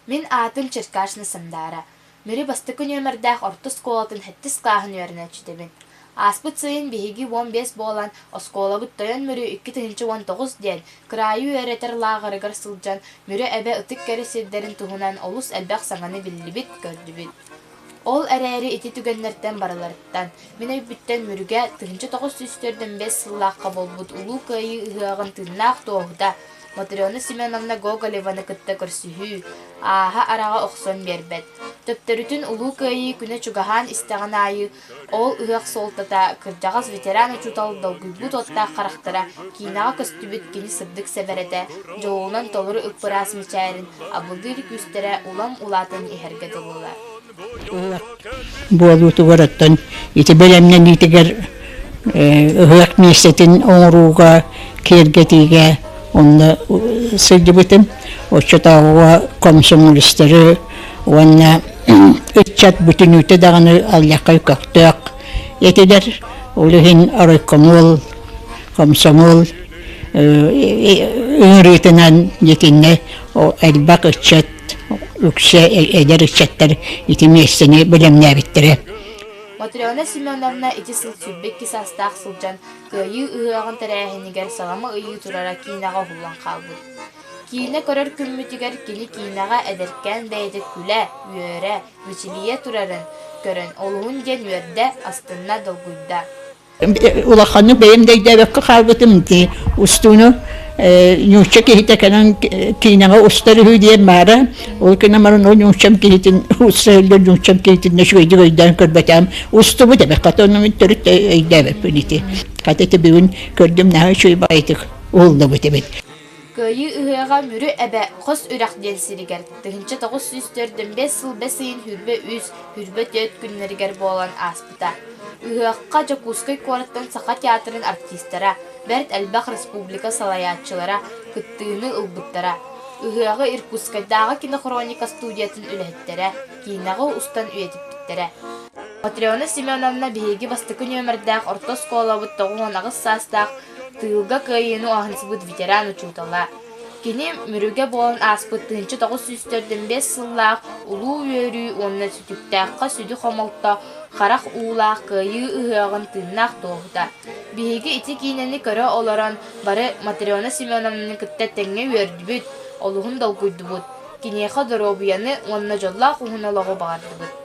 Мин аатым Черкашина Сандаара. Мүрү бастакы нүөмэрдээх орто оскуолатын сэттис кылааһын үөрэнээччитэбин. Ааспыт сайын биһиги 15 буолан, оскуолабыт Тойон Мүрү 2019 диэн кыраайы үөрэтэр лааҕырыгар сылдьан Мүрү эбэ ытык кэрэ сирдэрин туһунан олус элбэх саҥаны биллибит, көрдүбүт. Ол эрээри ити түгэннэртэн барыларыттан, мин өйбүттэн Мүрүгэ 1945 сыллаахха буолбут Улуу Кыайыы ыһыаҕын тыыннаах туоһута Матрена Семеновна Гоголеваны кытта көрсүһүү, ааһа-араҕа охсон биэрбэт. Төптөрүтүн Улуу Кыайыы күнэ чугаһаан истэҕин аайы ол ыһыах суолтата, кырдьаҕас ветеран учуутал долгуйбут уоттаах харахтара киинэҕэ көстүбүт кини сырдык сэбэрэтэ, дьолунан толору ып-ыраас мичээрин абылыыр күүстэрэ улам улаатан иһэргэ дылылар. Буолуутугар оттон ити бэлэмнэниитигэр ыһыах миэстэтин оҥорууга, киэргэтиигэ онно сылдьыбытым. Оччотооҕуга комсомолистары уонна ыччат бүтүнүүтэ даҕаны алльаххай көхтөөх этилэр. Ол иһин райкомол, комсомол ыҥырыытынан итиннэ элбэх ыччат үксэ эдэр ыччаттар ити миэстэни бэлэмнээбиттэрэ. Матрена Семеновна ити сыл 22 саастаах сылдьан Кыайыы ыһыаҕын тэрээһинигэр салама ыйыы турара киинэҕэ уһуллан хаалбыт. Киинэ көрөр күммүтүгэр кини киинэҕэ эдэркээн бэйэтэ күлэ, үөрэ, мичилийэ турарын көрөн олуһун диэн үөрдэ, астынна, долгуйда. Улаханнык бэйэм да өйдөөбөккө хаалбытым дии. Устууну нуучча киһитэ кэлэн киинэҕэ устар үһү диэн баара. Ол гынан баран ол нууччам киһитин уста өллөр нууччам киһитин үчүгэйдик өйдөөн көрбөтөм. Устубут эбит хата ону мин төрүт өйдөөбөппүн ити. Хата ити бүгүн көрдүм наһаа үчүгэй баҕайытык уһуллубут эбит. Кыайыы ыһыаҕа Мүрү эбэ Хос Үрэх диэн сиригэр 1945 сыл бэс ыйын 23, 24 күннэригэр буолан ааспыта. Ыһыахха Дьокуускай куораттан Саха театрын артистара, бэрт элбэх республика салайааччылара кыттыыны ылбыттара. Ыһыаҕы Иркутскайдааҕы кинохроника студиятын үлэһиттэрэ киинэҕэ устан үйэтиппиттэрэ. Матрена Семеновна биһиги бастакы нүөмэрдээх орто оскуолабыт 98 саастаах тыылга кыайыыны уһансыбыт ветеран учуутала. Кини Мүрүгэ буолан ааспыт 1945 сыллаах Улуу үөрүү уонна сүтүктээххэ сүдү хомолто харах уулаах Кыайыы ыһыаҕын тыыннаах туоһута. Биһиги ити киинэни көрө олорон бары Матрена Семеновнаны кытта тэҥҥэ үөрдүбүт, олуһун долгуйдубут, киниэхэ доруобуйаны уонна дьоллоох уһун олоҕу баҕардыбыт.